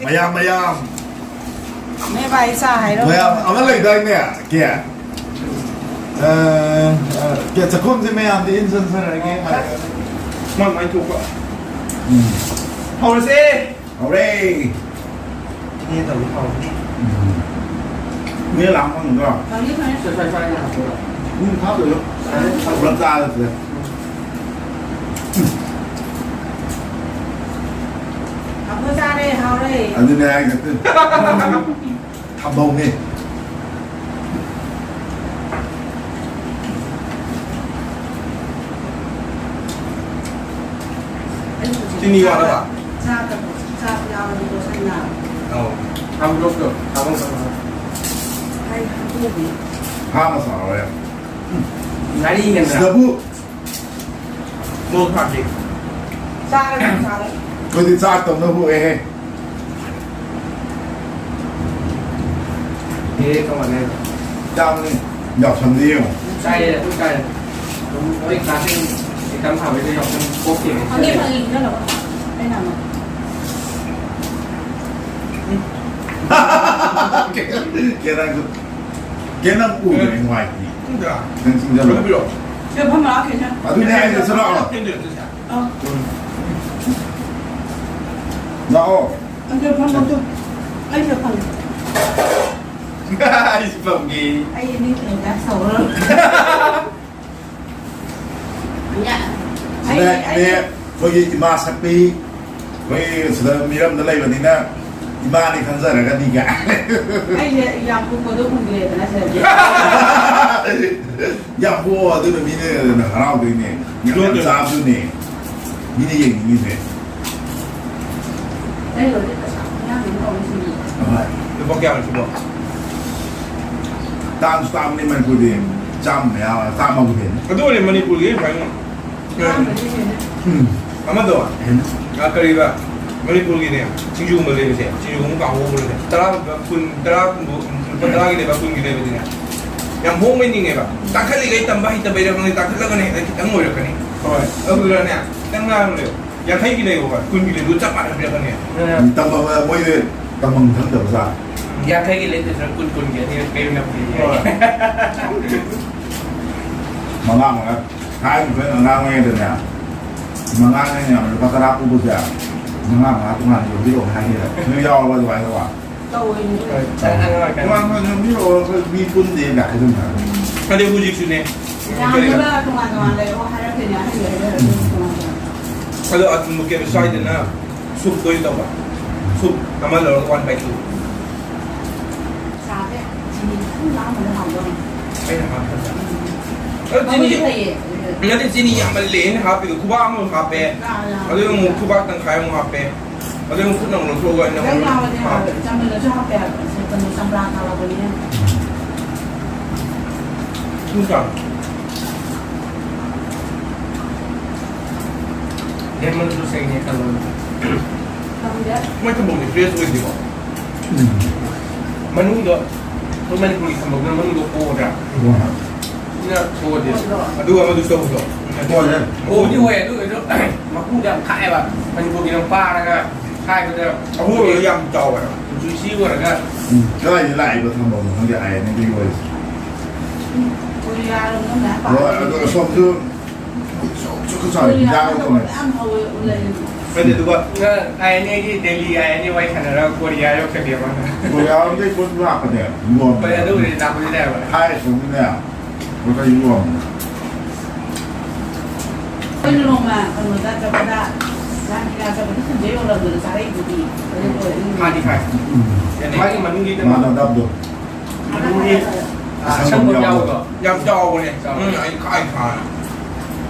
ꯃꯌꯥꯝ, ꯃꯌꯥꯝ꯫ ꯅꯣꯏ ꯚꯥꯏ ꯆꯥ ꯍꯥꯏꯔꯣ? ꯃꯌꯥꯝ ꯑꯃ ꯂꯩꯗꯥꯏꯅꯦ? ꯀꯦ? ꯑ, ꯑ, ꯀꯦ, ꯆꯥꯛꯈꯨꯝꯁꯦ ꯃꯌꯥꯝꯗꯤ ꯏꯟ ꯆꯟꯖꯔꯒꯦ꯫ ꯃꯥ ꯃꯥꯏ ꯊꯣꯛꯄ꯫ ꯎꯝ꯫ ꯍꯧꯔꯁꯦ꯫ ꯍꯧꯔꯦ꯫ ꯏꯅꯦ ꯇꯧꯔꯤ ꯍꯧꯔꯦ꯫ ꯎꯝ꯫ ꯏꯅꯦ ꯂꯥꯛꯄ ꯐꯪꯗ꯭ꯔꯣ? ꯐꯪꯉꯤ, ꯐꯪꯉꯤ꯫ ꯁꯦ, ꯁ꯭ꯋꯥꯏ, ꯁ꯭ꯋꯥꯏ ꯉꯥꯏꯍꯥꯛ ꯊꯣꯛꯑꯣ꯫ ꯎꯝ, ꯊꯥꯗꯣꯛꯑꯣ꯫ ꯄꯨꯂꯞ ꯆꯥꯔꯁꯦ꯫ ꯇꯥꯃꯣ ꯆꯥꯔꯦ, ꯍꯥꯎꯔꯦ꯫ ꯑꯗꯨꯅꯦ ꯍꯥꯏꯁꯦ꯫ ꯊꯝꯕꯧꯅꯦ꯫ ꯆꯤꯅꯤ ꯋꯥꯠꯂꯕ? ꯆꯥꯗꯕ, ꯆꯥꯕ ꯌꯥꯎꯔꯗꯤ ꯂꯣꯏꯁꯟꯅ꯫ ꯑꯧ꯫ ꯊꯥꯡꯗꯣꯛꯇꯣ, ꯊꯥꯡꯗꯣꯛꯇꯣ꯫ ꯑꯩ ꯍꯥꯞꯄꯤꯒꯦ꯫ ꯍꯥꯞꯄ ꯁꯥꯔꯣ ꯌꯥꯝ꯫ ꯉꯥꯔꯤ ꯍꯦꯟꯕ꯭ꯔꯥ? ꯁꯤꯗꯕꯨ ꯃꯣꯔꯣꯛ ꯊꯥꯛꯀꯦ꯫ ꯆꯥꯔꯒ ꯆꯥꯔꯒ꯫ ꯑꯩꯈꯣꯏꯗꯤ ꯆꯥꯛ ꯇꯧꯅ ꯍꯣꯛꯑꯦꯍꯦ꯫ ꯑꯦ, ꯀꯃꯥꯏꯅ? ꯆꯥꯕꯅꯤ꯫ ꯌꯥꯎꯁꯪꯗ ꯌꯦꯡꯉꯣ꯫ ꯆꯥꯏꯌꯦ, ꯑꯗꯨꯝ ꯆꯥꯏꯌꯦ꯫ ꯑꯗꯨꯝ ꯍꯣꯏ, ꯀ꯭ꯂꯥꯁꯁꯤꯡ ꯑꯦꯛꯖꯥꯝ ꯊꯥꯕꯩꯗ ꯌꯥꯎꯁꯪ ꯊꯣꯛꯈꯤꯕꯅꯤ꯫ ꯐꯪꯉꯦ, ꯐꯪꯉꯦ, ꯏꯟꯖꯜꯂꯣ꯫ ꯑꯩꯅ ꯑꯃ꯫ ꯀꯦꯔꯥꯡꯁꯨ꯫ ꯀꯦ, ꯅꯪ ꯎꯗ꯭ꯔꯦ, ꯅꯨꯡꯉꯥꯏꯇꯦ꯫ ꯎꯗ꯭ꯔꯥ? ꯅꯪ ꯆꯤꯡꯖꯜꯂꯣ꯫ ꯁꯦ, ꯐꯝ ꯂꯥꯛꯑꯣ, ꯀꯩꯅꯣ꯫ ꯑꯗꯨꯅꯦ ꯍꯥꯏꯁꯦ, ꯆꯠꯂꯣ꯫ ꯑꯥ꯫ ꯂꯥꯛꯑꯣ꯫ ꯑꯗꯨ ꯐꯝꯃꯣ, ꯑꯗꯨ꯫ ꯑꯩꯁꯨ ꯐꯝꯒꯦ꯫ ꯑꯩꯁꯨ ꯐꯝꯒꯦ꯫ ꯑꯩ ꯃꯤ ꯀꯩꯅꯣ ꯗꯥꯟꯁ ꯇꯧꯔꯣ꯫ ꯁꯤꯗ ꯑꯩ, ꯏꯅꯦ, ꯑꯩ ꯑꯩꯈꯣꯏꯒꯤ ꯏꯃꯥ ꯁꯛꯄꯤ, ꯑꯩꯈꯣꯏ ꯁꯤꯗ ꯃꯤꯔꯝꯗ ꯂꯩꯕꯅꯤꯅ ꯏꯃꯥꯅꯤ ꯈꯟꯖꯔꯒꯅꯤ ꯀꯥꯏ꯫ ꯑꯩꯁꯦ ꯌꯥꯝ ꯀꯨꯞꯄꯗꯣ ꯎꯗ꯭ꯔꯦꯗꯅ ꯁꯤꯗꯗꯤ꯫ ꯌꯥꯝ ꯀꯨꯞꯄ ꯑꯗꯨꯅ ꯃꯤꯅ ꯍꯔꯥꯎꯗꯣꯏꯅꯦ꯫ ꯌꯥꯝ ꯌꯥꯝ ꯆꯥꯕꯗꯨꯅꯦ ꯃꯤꯅ ꯌꯦꯡꯅꯤꯡꯉꯤꯁꯦ꯫ ꯂꯩꯔꯨꯔꯗꯤ ꯄꯩꯁꯥ ꯃꯌꯥꯝ ꯑꯃ ꯇꯧꯔꯤꯁꯤꯅꯤ꯫ ꯍꯣꯏ꯫ ꯂꯨꯄꯥ ꯀꯌꯥꯅꯣ ꯁꯤꯕꯣ? ꯇꯥꯡꯁꯨ ꯇꯥꯡꯕꯅꯤ ꯃꯅꯤꯄꯨꯔꯗꯤ꯫ ꯆꯥꯝꯃ ꯃꯌꯥ, ꯆꯥꯝꯃꯕꯨ ꯍꯦꯜꯂꯦ꯫ ꯑꯗꯨ ꯑꯣꯏꯔꯗꯤ ꯃꯅꯤꯄꯨꯔꯒꯤ ꯐꯥꯏꯅ꯫ ꯆꯥꯝꯃꯗꯤ ꯍꯦꯜꯂꯦ꯫ ꯎꯝ꯫ ꯑꯃꯗꯣ, ꯍꯦꯜꯂꯦ꯫ ꯑ, ꯀꯔꯤꯕ? ꯃꯅꯤꯄꯨꯔꯒꯤꯅꯦ, ꯁꯤꯡꯖꯨꯒꯨꯝꯕ ꯂꯩꯕꯁꯦ, ꯁꯤꯡꯖꯨꯒꯨꯝꯕ ꯀꯥꯡꯍꯧꯒꯨꯝꯕ ꯂꯩꯕꯁꯦ, ꯇꯔꯥꯒꯨꯝꯕ, ꯀꯨꯟ, ꯇꯔꯥꯒꯨꯝꯕ, ꯂꯨꯄꯥ ꯇꯔꯥꯒꯤ ꯂꯩꯕ, ꯀꯨꯟꯒꯤ ꯂꯩꯕꯗꯤꯅꯦ, ꯌꯥꯝ ꯍꯣꯡꯕꯩ ꯅꯤꯡꯉꯦꯕ꯫ ꯇꯥꯡꯈꯠꯂꯤꯈꯩ ꯇꯝꯕ ꯍꯩꯇꯕꯩꯔ ꯈꯪꯗꯦ, ꯇꯥꯡꯈꯠꯂꯒꯅ ꯍꯦꯛꯇ ꯈꯤꯇꯪ ꯑꯣꯏꯔꯛꯀꯅꯤ꯫ ꯍꯣꯏ꯫ ꯑꯗꯨꯗꯨꯅꯅꯦ, ꯈꯤꯇꯪ ꯉꯥꯡ ꯂꯩꯌꯨ꯫ ꯌꯥꯡꯈꯩꯒꯤ ꯂꯩꯌꯨ, ꯀꯨꯟꯒꯤ ꯂꯩꯕꯗꯨ ꯆꯞ ꯃꯥꯟꯅ ꯄꯤꯔꯛꯀꯅꯤ꯫ ꯎꯝ꯫ ꯇꯝꯕ ꯃꯣꯏꯗꯤ ꯇꯝꯐꯝ ꯈꯪꯗꯕ ꯖꯥꯠ꯫ ꯌꯥꯡꯈꯩꯒꯤ ꯂꯩꯗꯣꯏ ꯁꯔꯨꯛ ꯀꯨꯟ, ꯀꯨꯟꯒꯤ ꯑꯅꯤꯔꯛ ꯂꯩꯕꯅ ꯐꯩ꯫ ꯍꯣꯏ꯫ ꯃꯉꯥ ꯃꯉꯥ꯫ ꯊꯥꯏꯅ ꯑꯩꯈꯣꯏꯅ ꯑꯉꯥꯡ ꯑꯣꯏꯔꯤꯉꯩꯗꯅꯦ, ꯃꯉꯥꯅ ꯌꯥꯝ ꯂꯨꯄꯥ ꯇꯔꯥ ꯄꯨꯕꯁꯦ, ꯃꯉꯥ ꯃꯉꯥ ꯇꯣꯉꯥꯟꯅ ꯌꯣꯝꯕꯤꯔꯛꯑꯣ ꯍꯥꯏꯅꯦꯕ꯫ ꯅꯣꯏ ꯌꯥꯎꯔꯕ ꯑꯗꯨꯃꯥꯏꯅ ꯇꯧꯕ? ꯇꯧꯋꯦ꯫ ꯍꯣꯏ, ꯆꯠꯅꯉꯥꯏ ꯀꯟꯅ꯫ ꯇꯣꯉꯥꯟ ꯇꯣꯉꯥꯟꯅ ꯌꯣꯝꯕꯤꯔꯛꯑꯣ, ꯑꯩꯈꯣꯏ ꯃꯤ ꯄꯨꯟꯗꯦ ꯀꯥꯏ ꯍꯥꯏꯖꯟꯕ꯫ ꯑꯗꯩ ꯍꯧꯖꯤꯛꯁꯨꯅꯦ, ꯌꯥꯝꯅ ꯀꯔꯤꯕ? ꯇꯣꯉꯥꯟ ꯇꯣꯉꯥꯟ ꯂꯩꯔꯛꯑꯣ ꯍꯥꯏꯔꯛꯇꯣꯏꯅꯦ, ꯑꯍꯟꯈꯩꯗ ꯇꯣꯉꯥꯟ ꯇꯣꯉꯥꯟ꯫ ꯑꯗꯣ ꯑꯊꯨꯝꯕ ꯀꯩꯅꯣ ꯁ꯭ꯋꯥꯏꯗꯅ ꯁꯨꯞꯇ ꯑꯣꯏꯅ ꯇꯧꯕ꯫ ꯁꯨꯞ ꯑꯃ ꯂꯧꯔꯒ ꯋꯥꯟ ꯕꯥꯏ ꯇꯨ꯫ ꯆꯥꯁꯦ꯫ ꯆꯤꯅꯤ ꯈꯤꯇꯪ ꯂꯥꯡꯕꯅ ꯍꯥꯎꯗꯧꯔꯤ꯫ ꯑꯩꯅ ꯍꯥꯞꯄꯗ꯫ ꯎꯝ꯫ ꯑꯗꯣ ꯆꯤꯅꯤ, ꯃꯕꯨꯛꯁꯨ ꯐꯩꯌꯦ꯫ ꯅꯠꯇꯦ, ꯆꯤꯅꯤ ꯌꯥꯝꯃꯜꯂꯦ꯫ ꯑꯩꯅ ꯍꯥꯞꯄꯤꯗꯣ ꯈꯨꯕꯥꯛ ꯑꯃ ꯍꯥꯞꯄꯦ꯫ ꯑꯥ, ꯑꯥ꯫ ꯑꯗꯨꯒ ꯑꯃꯨꯛ ꯈꯨꯕꯥꯛ ꯇꯪꯈꯥꯏ ꯑꯃꯨꯛ ꯍꯥꯞꯄꯦ꯫ ꯑꯗꯨꯒ ꯑꯃꯨꯛ ꯈꯨꯠꯅ ꯑꯃꯨꯛ ꯂꯧꯊꯣꯛꯑꯒ ꯑꯩꯅ ꯈꯤꯇꯪ ꯑꯃꯨꯛ ꯌꯥꯎꯕꯅꯦ ꯍꯥꯞꯄꯦ꯫ ꯍꯥꯎꯋꯦ꯫ ꯆꯝꯅꯁꯨ ꯍꯥꯞꯄꯦ ꯍꯥꯏꯕ꯫ ꯀꯩꯅꯣ ꯆꯝꯄ꯭ꯔꯥ ꯊꯥꯎ ꯍꯥꯞꯄꯅꯤꯅ꯫ ꯁꯨꯝ ꯆꯥꯎ꯫ ꯂꯦꯃꯟ ꯖꯨꯁ ꯍꯦꯛꯅꯦ ꯈꯜꯂꯣ꯫ ꯈꯪꯗꯦ꯫ ꯃꯣꯏ ꯊꯝꯕꯝꯗꯤ ꯐ꯭ꯔꯦꯁ ꯑꯣꯏꯗꯦꯀꯣ꯫ ꯎꯝ꯫ ꯃꯅꯨꯡꯗꯣ, ꯑꯩꯈꯣꯏ ꯃꯅꯤꯄꯨꯔꯒꯤ ꯊꯝꯕꯝꯗꯨꯅ ꯃꯅꯨꯡꯗꯣ ꯀꯣꯗ꯭ꯔꯥ? ꯍꯣꯏ꯫ ꯁꯤꯅ ꯀꯣꯗꯦ꯫ ꯀꯣꯗ꯭ꯔꯣ? ꯑꯗꯨꯒ ꯑꯃꯗꯨꯁꯨ ꯇꯧꯕꯗꯣ꯫ ꯀꯣꯗꯦ꯫ ꯀꯣꯕꯨꯗꯤ ꯑꯣꯏ, ꯑꯗꯨ ꯑꯣꯏꯔꯁꯨ ꯃꯀꯨꯗꯣ ꯌꯥꯝ ꯈꯥꯛꯑꯦꯕ꯫ ꯃꯅꯤꯄꯨꯔꯒꯤꯅ ꯄꯥꯔꯒ ꯈꯥꯏꯕꯗ ꯑꯍꯣꯕꯗꯣ ꯌꯥꯝ ꯆꯥꯎꯋꯦꯕ꯫ ꯖꯨꯁꯤ ꯑꯣꯏꯔꯒ꯫ ꯎꯝ꯫ ꯀꯗꯥꯏꯗ ꯂꯥꯛꯏꯕ ꯊꯝꯕꯝꯅꯣ ꯈꯪꯗꯦ, ꯑꯥꯏ ꯑꯦꯟ ꯑꯦꯒꯤ ꯑꯣꯏꯔꯤꯁꯦ꯫ ꯀꯣꯔꯤꯌꯥꯔꯣꯝꯗ ꯃꯌꯥꯝ ꯍꯣꯏ, ꯄꯥꯛ ꯑꯗꯣ ꯑꯁꯣꯝꯁꯨ ꯁꯨꯛ, ꯁꯨꯛ, ꯁꯨꯛ ꯆꯥꯎꯅ ꯀꯣꯔꯤꯌꯥꯗ ꯍꯤꯟꯖꯥꯡ ꯊꯣꯡꯉꯦ꯫ ꯃꯌꯥꯝ ꯍꯧꯋꯦ, ꯎ ꯂꯩꯔꯦ꯫ ꯅꯠꯇꯦ, ꯑꯗꯨꯒ ꯑꯥꯏ ꯑꯦꯟ ꯑꯦꯒꯤ ꯗꯦꯜꯂꯤ ꯑꯥꯏ ꯑꯦꯟ ꯑꯦ ꯋꯥꯔꯤ ꯁꯥꯟꯅꯔꯒ ꯀꯣꯔꯤꯌꯥ ꯌꯧꯁꯜꯂꯦꯕ꯫ ꯀꯣꯔꯤꯌꯥ ꯂꯣꯝꯗꯩ ꯄꯣꯠ ꯂꯥꯛꯄꯅꯦ, ꯌꯣꯟꯕꯅꯦ꯫ ꯍꯣꯏ, ꯑꯗꯨꯕꯨꯗꯤ ꯂꯥꯛꯄꯗꯤ ꯂꯥꯛꯑꯦꯕ꯫ ꯍꯥꯏ ꯑꯁꯣꯝꯒꯤꯅꯦ, ꯄꯣꯠ ꯆꯩ ꯌꯣꯟꯕꯅꯦ꯫ ꯑꯩꯈꯣꯏꯅ ꯅꯣꯡꯃ ꯀꯩꯅꯣꯗ ꯆꯠꯄꯗ, ꯔꯥꯁ ꯂꯤꯂꯥ ꯆꯠꯄꯗ ꯁꯟꯗꯦ ꯌꯣꯜꯂꯝꯕꯗꯣ ꯆꯥꯔꯛꯏꯗꯨꯗꯤ꯫ ꯑꯗꯨ ꯑꯣꯏꯔꯗꯤ ꯐꯥꯗꯤ ꯐꯥꯏ꯫ ꯎꯝ꯫ ꯃꯥꯒꯤ ꯃꯅꯨꯡꯒꯤ ꯃꯥꯅꯗꯕꯗꯣ꯫ ꯃꯅꯨꯡꯒꯤ ꯑꯁꯪꯕ ꯑꯁꯪꯕ ꯌꯥꯎꯕꯗꯣ꯫ ꯌꯥꯎꯕꯗꯣ꯫ ꯌꯥꯝ ꯆꯥꯎꯕꯅꯦ, ꯆꯥꯎꯕꯅꯦ꯫ ꯎꯝ꯫ ꯑꯩ ꯈꯥꯏ ꯈꯥꯏ꯫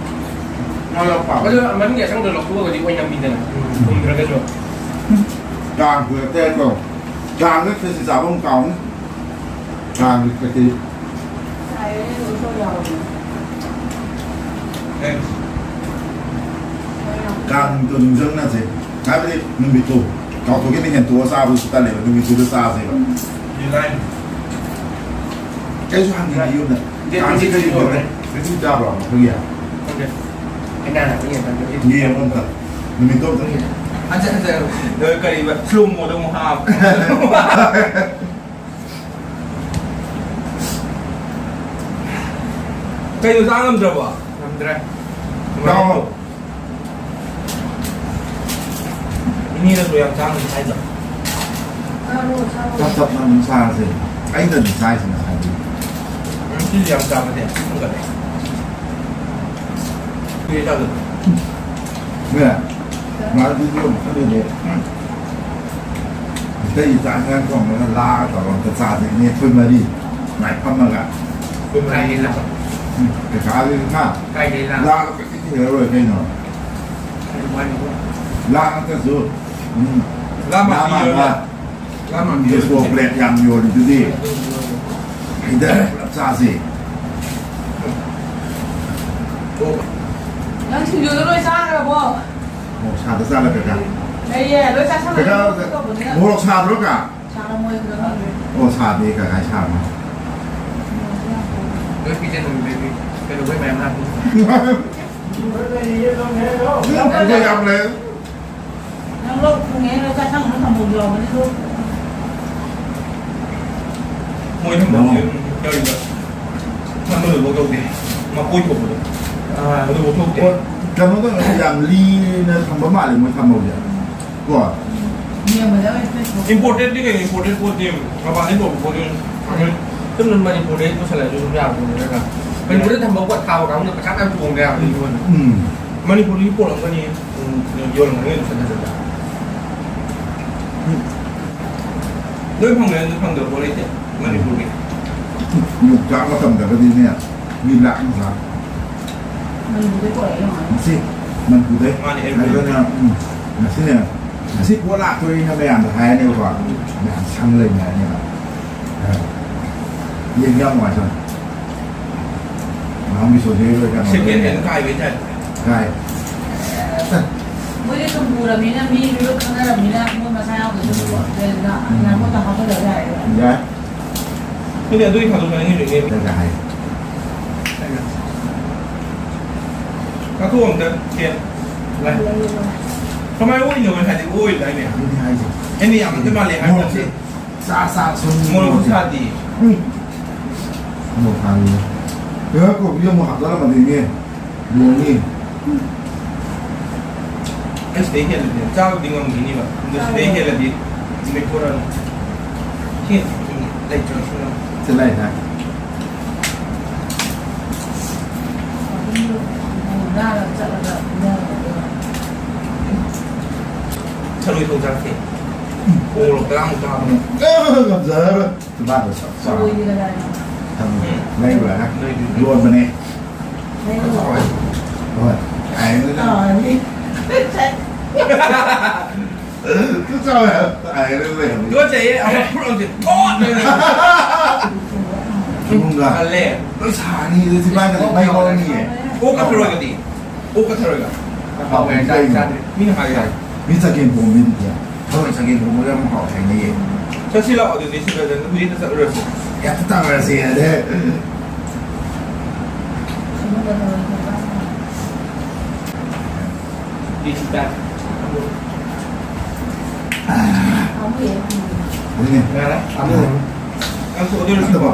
ꯃꯥ ꯌꯥꯝ ꯄꯥꯝꯃꯦ꯫ ꯑꯗꯨ ꯃꯅꯨꯡꯒꯤ ꯑꯁꯪꯕꯗꯣ ꯂꯧꯊꯣꯛꯑꯒꯗꯤ ꯑꯣꯏꯅꯝꯃꯤꯗꯅ, ꯎꯝ꯫ ꯊꯨꯝꯗ꯭ꯔꯒꯁꯨ꯫ ꯀꯥꯡ ꯀꯨꯏꯔꯛꯇ꯭ꯔꯦꯀꯣ꯫ ꯀꯥꯡꯗ ꯈꯦꯆꯤ ꯆꯥꯕ ꯑꯃꯨꯛ ꯀꯥꯎꯅꯤ꯫ ꯀꯥꯡꯒꯤ ꯈꯦꯆꯤ꯫ ꯆꯥꯏꯌꯦ, ꯎꯁꯣꯏ ꯌꯥꯎꯕꯅꯦ꯫ ꯑꯦ꯫ ꯀꯥꯡꯗꯣ ꯅꯤꯡꯁꯤꯡꯅꯁꯦ꯫ ꯍꯥꯏꯕꯗꯤ ꯅꯨꯃꯤꯠꯇꯣ ꯀꯥꯎꯊꯣꯛꯈꯤꯅ ꯍꯦꯟꯇꯣꯛꯑ ꯆꯥꯕꯗꯨꯁꯨ ꯇꯜꯂꯦꯕ꯫ ꯅꯨꯃꯤꯠꯇꯨꯗ ꯆꯥꯁꯦꯕ꯫ ꯌꯦꯂꯥꯏ꯫ ꯑꯩꯁꯨ ꯍꯪꯉꯤꯅꯦ ꯌꯨꯝꯗ꯫ ꯗꯦꯠ ꯀꯥꯡꯁꯤ ꯀꯔꯤ ꯇ꯭ꯋꯦꯟꯇꯤ ꯇꯧꯔꯦ? ꯇ꯭ꯋꯦꯟꯇꯤ ꯇꯥꯕ꯭ꯔꯣ ꯑꯩꯈꯣꯏꯒꯤ? ꯈꯪꯗꯦ꯫ ꯑꯩꯅ ꯍꯥꯟꯅ ꯌꯦꯡꯉꯦ꯫ ꯌꯦꯡꯉꯣ ꯑꯝꯇ꯫ ꯅꯨꯃꯤꯠꯇꯣ ꯑꯝꯇ꯫ ꯍꯟꯖꯤꯟ ꯍꯟꯖꯤꯟ꯫ ꯑ, ꯀꯔꯤꯕ? Slow moꯗ ꯑꯃꯨꯛ ꯍꯥꯞ꯫ ꯀꯩꯅꯣ ꯆꯥ ꯉꯝꯗ꯭ꯔꯕꯣ? ꯉꯝꯗ꯭ꯔꯦ꯫ ꯂꯥꯛꯑꯣ꯫ ꯏꯅꯦꯅꯁꯨ ꯌꯥꯝ ꯆꯥꯡꯅ ꯍꯥꯏꯗꯣ꯫ ꯇꯞ ꯇꯞꯅ ꯑꯗꯨꯝ ꯆꯥꯔꯁꯦ꯫ ꯑꯩꯅ ꯑꯗꯨꯝ ꯆꯥꯏꯁꯤ ꯉꯁꯥꯏꯗꯤ꯫ ꯎꯝ, ꯁꯤꯁꯨ ꯌꯥꯝ ꯆꯥꯕꯅꯦ, ꯈꯪꯒꯠꯂꯦ꯫ ꯀꯨꯏꯔꯦ ꯆꯥꯗꯕ꯫ ꯃꯥꯗꯤ ꯑꯗꯨꯝ ꯈꯪꯗꯦ꯫ ꯑꯇꯩ ꯆꯥꯛ ꯏꯟꯖꯥꯡ ꯊꯣꯡꯕꯗ ꯂꯥꯛꯑꯒ ꯇꯧꯔꯒ ꯑꯝꯇ ꯆꯥꯁꯦ꯫ ꯏꯅꯦ ꯑꯩꯈꯣꯏ ꯃꯔꯤ ꯁꯨꯃꯥꯏꯅ ꯐꯝꯃꯒ꯫ ꯑꯩꯈꯣꯏ ꯃꯔꯤ ꯂꯥꯛꯑꯣ꯫ ꯎꯝ, ꯀꯀꯥꯗꯨꯗꯤ ꯉꯥ ꯀꯥꯏꯗꯩ ꯂꯥꯛꯑꯣ? ꯂꯥꯛꯑꯒ ꯀꯩꯁꯨ ꯊꯤꯔꯔꯣꯏ ꯀꯩꯅꯣ꯫ ꯂꯥ ꯅꯠꯇ꯭ꯔꯁꯨ, ꯎꯝ, ꯂꯥ ꯃꯥꯟꯕꯤ ꯂꯥ ꯃꯥꯟꯕ꯫ ꯌꯣꯜꯂꯦ꯫ ꯂꯥ ꯃꯥꯟꯕꯤ ꯗꯤꯁꯄꯣ ꯌꯣꯜꯂꯦ꯫ ꯄ꯭ꯂꯦꯠ ꯌꯥꯝ ꯌꯣꯜꯂꯤꯗꯨꯗꯤ꯫ ꯁꯤꯗ ꯄꯨꯂꯞ ꯆꯥꯁꯦ꯫ ꯅꯪ ꯁꯤꯡꯖꯨꯗꯣ ꯂꯣꯏ ꯆꯥꯈ꯭ꯔꯕꯣ? ꯑꯣ, ꯁꯥꯗ ꯆꯥꯔꯒ ꯀꯀꯥ꯫ ꯂꯩꯌꯦ, ꯂꯣꯏ ꯆꯥꯁꯜꯂꯣ꯫ ꯀꯀꯥ, ꯇꯧꯕꯅꯤꯅ꯫ ꯃꯣꯔꯣꯛ ꯁꯥꯗ꯭ꯔꯣ ꯀꯥ? ꯁꯥꯔꯝꯃꯣꯏ, ꯈꯪꯉꯝꯃꯣꯏ꯫ ꯑꯣ, ꯁꯥꯗꯦ ꯀꯀꯥ, ꯁꯥꯔꯝꯃꯣꯏ꯫ ꯂꯣꯏ ꯄꯤꯖꯅꯕ baby꯫ ꯀꯩꯗꯧꯕꯩ ꯃꯌꯥꯝ ꯂꯥꯛꯄꯅꯣ? ꯅꯪ ꯄꯨꯡ ꯀꯌꯥ ꯂꯩ? ꯅꯪ ꯂꯣꯛ ꯊꯨꯡꯉꯦ, ꯆꯥꯁꯪꯗ ꯊꯝꯕꯧ ꯌꯥꯎꯕꯅꯦ, ꯂꯣꯛ꯫ ꯃꯣꯏ ꯊꯝꯕꯧꯁꯦ ꯀꯔꯤꯗ ꯊꯝꯕꯗꯨꯐꯥꯎ ꯇꯧꯗꯦ꯫ ꯃꯀꯣꯏ ꯊꯣꯛꯄꯗꯣ꯫ ꯑꯥ꯫ ꯑꯗꯨꯐꯥꯎ ꯊꯣꯛꯇꯦ꯫ ꯍꯣꯏ, ꯀꯩꯅꯣ ꯇꯧꯔꯒ ꯌꯥꯝ ꯂꯤꯅ ꯊꯝꯕ ꯃꯥꯜꯂꯦ ꯃꯣꯏ ꯊꯝꯕꯧꯁꯦ꯫ ꯀꯣ? ꯌꯦꯡꯕꯗ ꯑꯣꯏꯅ ꯊꯣꯛꯑꯦ꯫ Imported ꯇꯤ ꯀꯩꯅꯣ? Imported ꯄꯣꯠꯇꯤ ꯃꯄꯥꯟꯗꯩ ꯄꯨꯔꯛꯄ ꯄꯣꯠꯇꯤ ꯁꯨꯝ ꯃꯅꯤꯄꯨꯔꯗꯩ ꯄꯨꯁꯜꯂꯛꯑꯁꯨ ꯑꯗꯨꯝ ꯌꯥꯕꯅꯦ ꯅꯠꯇ꯭ꯔꯥ? ꯃꯅꯤꯄꯨꯔꯗ ꯊꯝꯕ ꯄꯣꯠ ꯊꯥꯕ ꯀꯥꯡꯕꯨꯅ ꯄꯩꯁꯥ ꯃꯌꯥꯝ ꯇꯣꯡꯕ ꯌꯥꯕꯅꯤ ꯑꯗꯨꯒ꯫ ꯎꯝ꯫ ꯃꯅꯤꯄꯨꯔꯗꯒꯤ ꯄꯣꯠ ꯑꯃꯅꯤ, ꯎꯝ, ꯌꯣꯜꯂꯝꯒꯅꯤ ꯑꯗꯨꯝ ꯁꯠ ꯁꯠ ꯁꯠ꯫ ꯎꯝ꯫ ꯂꯣꯏ ꯐꯪꯉꯦ, ꯑꯗꯨ ꯐꯪꯗꯕ ꯄꯣꯠ ꯂꯩꯇꯦ ꯃꯅꯤꯄꯨꯔꯒꯤ꯫ ꯌꯣꯡꯆꯥꯛ ꯃꯇꯝꯗꯒꯗꯤꯅꯦ, ꯃꯤ ꯂꯥꯛ ꯑꯃ ꯆꯥ꯫ ꯃꯅꯤꯄꯨꯔꯗꯩ ꯄꯨꯔꯛꯏꯔꯣ ꯃꯥꯅ? ꯃꯁꯤ ꯃꯅꯤꯄꯨꯔꯗꯩ꯫ ꯃꯥꯅꯦ, ꯑꯩ ꯑꯗꯨꯅ, ꯎꯝ, ꯉꯁꯤꯅꯦ, ꯉꯁꯤ ꯄꯣꯠ ꯂꯥꯛꯇꯣꯔꯤꯅ ꯃꯌꯥꯝꯗ ꯍꯥꯏꯔꯅꯦꯕꯀꯣ꯫ ꯃꯌꯥꯝ ꯁꯪ ꯂꯩꯅꯔꯅꯦꯕ꯫ ꯑ, ꯌꯦꯡꯕ ꯌꯥꯝ ꯅꯨꯡꯉꯥꯏꯖꯥꯠꯅꯤ꯫ ꯃꯌꯥꯝꯒꯤ ꯁꯣꯁꯦꯜ ꯋꯥꯔꯛ ꯌꯥꯝ ꯁꯦꯀꯦꯟ ꯍꯦꯟ ꯇꯧꯔꯦꯅꯦ꯫ ꯀꯥꯏꯕꯩ ꯇꯥꯏꯞꯇ꯫ ꯀꯥꯏ꯫ ꯃꯣꯏꯗꯤ ꯁꯨꯝ ꯎꯔꯕꯅꯤꯅ, ꯃꯤ ꯂꯣꯏ ꯈꯪꯅꯔꯕꯅꯤꯅ, ꯃꯣꯏ ꯃꯁꯥ ꯌꯥꯎꯗ꯭ꯔꯁꯨ ꯎꯝ꯫ ꯂꯩꯗꯅ, ꯎꯝ꯫ ꯑꯗꯨꯃꯥꯏꯅ ꯄꯣꯠꯇꯣ ꯍꯥꯞꯆꯜꯂꯁꯨ ꯌꯥꯔꯦꯕ꯫ ꯌꯥꯏ꯫ ꯅꯠꯇꯦ, ꯑꯗꯨꯒꯤ ꯊꯥꯗꯣꯛ ꯊꯥꯖꯤꯟꯒꯤꯗꯣꯏꯅꯦ꯫ ꯅꯪꯅ ꯍꯥꯏ꯫ ꯀꯥꯊꯣꯛ ꯑꯝꯇ, ꯁꯦ꯫ ꯂꯥꯏ꯫ ꯀꯃꯥꯏꯅ ꯑꯣꯏꯅꯣ ꯍꯥꯏꯗꯤ ꯑꯣꯏꯗꯥꯏꯅꯦ? ꯑꯗꯨꯅꯤ ꯍꯥꯏꯁꯦ꯫ ꯑꯩꯅ ꯌꯥꯝ ꯑꯝꯇ ꯃꯥꯜꯂꯦ ꯍꯥꯏꯕ ꯃꯣꯔꯣꯛꯁꯦ ꯅꯠꯇꯦ꯫ ꯆꯥ ꯆꯥ ꯁꯨꯝ ꯃꯣꯔꯣꯛꯁꯨ ꯃꯣꯔꯣꯛꯁꯦ꯫ ꯁꯥꯗꯦ꯫ ꯎꯝ꯫ ꯃꯣꯔꯣꯛ ꯁꯥꯗꯦ꯫ ꯀꯣꯕꯤ ꯑꯃꯨꯛ ꯍꯥꯞꯆꯜꯂꯝꯃꯗꯤꯅꯦ꯫ ꯂꯣꯡꯉꯤ꯫ ꯑꯩ ꯁꯤꯗꯩ ꯍꯦꯜꯂꯗꯤ ꯆꯥꯕꯗꯤ ꯉꯝꯈꯤꯅꯤꯕ꯫ ꯑꯗꯨ ꯁꯤꯗꯩ ꯍꯦꯜꯂꯗꯤ ꯂꯦꯛꯊꯣꯔꯛꯑꯅꯤ꯫ ꯁꯤ ꯂꯩꯇ꯭ꯔꯁꯨ ꯌꯥꯝ꯫ ꯁꯤ ꯂꯩ ꯍꯥꯏ꯫ ꯊꯔꯣꯏ ꯊꯣꯡ ꯆꯥꯔꯛꯀꯦ꯫ ꯃꯣꯔꯣꯛ ꯇꯔꯥꯃꯨꯛ ꯆꯥꯕꯅꯦ꯫ ꯑ, ꯉꯝꯖꯔꯔꯣꯏ꯫ ꯆꯤꯝꯕꯥꯟꯗ ꯁꯛ ꯆꯥꯎꯔꯦ꯫ ꯂꯣꯏꯗꯤ ꯀꯗꯥꯏꯅꯣ? ꯊꯝꯃꯦ꯫ ꯎꯝ꯫ ꯂꯩꯕ꯭ꯔꯥ? ꯂꯩꯕꯅꯦ꯫ ꯌꯣꯟꯕꯅꯦ꯫ ꯂꯩꯕ꯭ꯔꯣ? ꯍꯣꯏ꯫ ꯑꯥ, ꯅꯤ꯫ ꯆꯥꯎꯋꯦ ꯍꯥꯏꯕ꯫ ꯇꯨꯀꯠꯆꯩꯌꯦ, ꯑꯃ ꯐꯨꯠ ꯑꯃꯁꯦ ꯊꯣꯠ ꯂꯩꯔꯦ꯫ ꯏꯃꯨꯡꯒ ꯇꯜꯂꯦ꯫ ꯂꯣꯏ ꯁꯥꯅꯤ, ꯑꯗꯨ ꯆꯤꯝꯕꯥꯟꯒ ꯃꯩ ꯍꯧꯔꯅꯤꯌꯦ꯫ ꯑꯣꯛꯀ ꯊꯔꯣꯏꯒꯗꯤ? ꯑꯣꯛꯀ ꯊꯔꯣꯏꯒ꯫ ꯍꯥꯎꯕꯅꯤ ꯆꯥꯗ꯭ꯔꯤ꯫ ꯃꯤꯅ ꯍꯥꯏꯌꯦ꯫ ꯃꯤ ꯆꯒꯦꯝ ꯄꯣꯝꯃꯤꯗꯨꯗꯤ꯫ ꯊꯔꯣꯏ ꯆꯒꯦꯝ ꯄꯣꯝꯕꯒ ꯌꯥꯝ ꯍꯥꯎꯋꯦ ꯍꯥꯏꯅꯩꯌꯦ꯫ ꯆꯠꯁꯤ ꯂꯥꯛꯑꯣ ꯑꯗꯨꯗꯤ ꯁꯤꯗ ꯍꯧꯖꯤꯛꯇ ꯆꯠꯂꯨꯔꯁꯤ꯫ ꯍꯦꯛꯇ ꯇꯧꯔꯁꯤ ꯑꯗꯩ꯫ ꯑꯗꯨꯅꯦ꯫ ꯌꯥꯔꯦ? ꯌꯥꯔꯦ? ꯅꯪꯁꯨ ꯑꯗꯨ ꯂꯣꯏꯁꯤꯜꯂꯣ꯫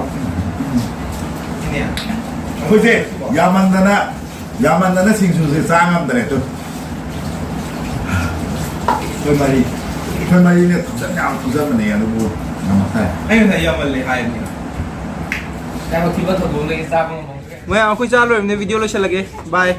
ꯁꯤꯅꯦ꯫ ꯑꯩꯈꯣꯏꯁꯦ ꯌꯥꯝꯃꯟꯗꯅ ꯌꯥꯝꯃꯟꯗꯅ ꯁꯤꯡꯖꯨꯁꯦ ꯆꯥ ꯉꯝꯗ꯭ꯔꯦ꯫ ꯇꯨ꯫ ꯑꯩꯈꯣꯏ ꯃꯔꯤ, ꯑꯩꯈꯣꯏ ꯃꯔꯤꯅ ꯊꯨꯝꯖꯟ ꯌꯥꯝ ꯊꯨꯝꯖꯟꯕꯅꯦ, ꯑꯗꯨꯕꯨ ꯉꯝꯃꯛꯇ꯭ꯔꯦ꯫ ꯑꯩ ꯉꯁꯥꯏ ꯌꯥꯝꯃꯜꯂꯦ ꯍꯥꯏꯕꯅꯦ꯫ ꯌꯥꯝ ꯊꯤꯕ ꯊꯧꯗꯣꯛ ꯑꯃꯗꯒꯤ ꯆꯥꯕ ꯉꯝꯍꯧꯗ꯭ꯔꯦ꯫ ꯃꯌꯥꯝ, ꯑꯩꯈꯣꯏ ꯆꯥ ꯂꯣꯏꯔꯕꯅꯦ, ꯚꯤꯗꯤꯑꯣ ꯂꯣꯏꯁꯤꯜꯂꯒꯦ꯫ ꯕꯥꯏ꯫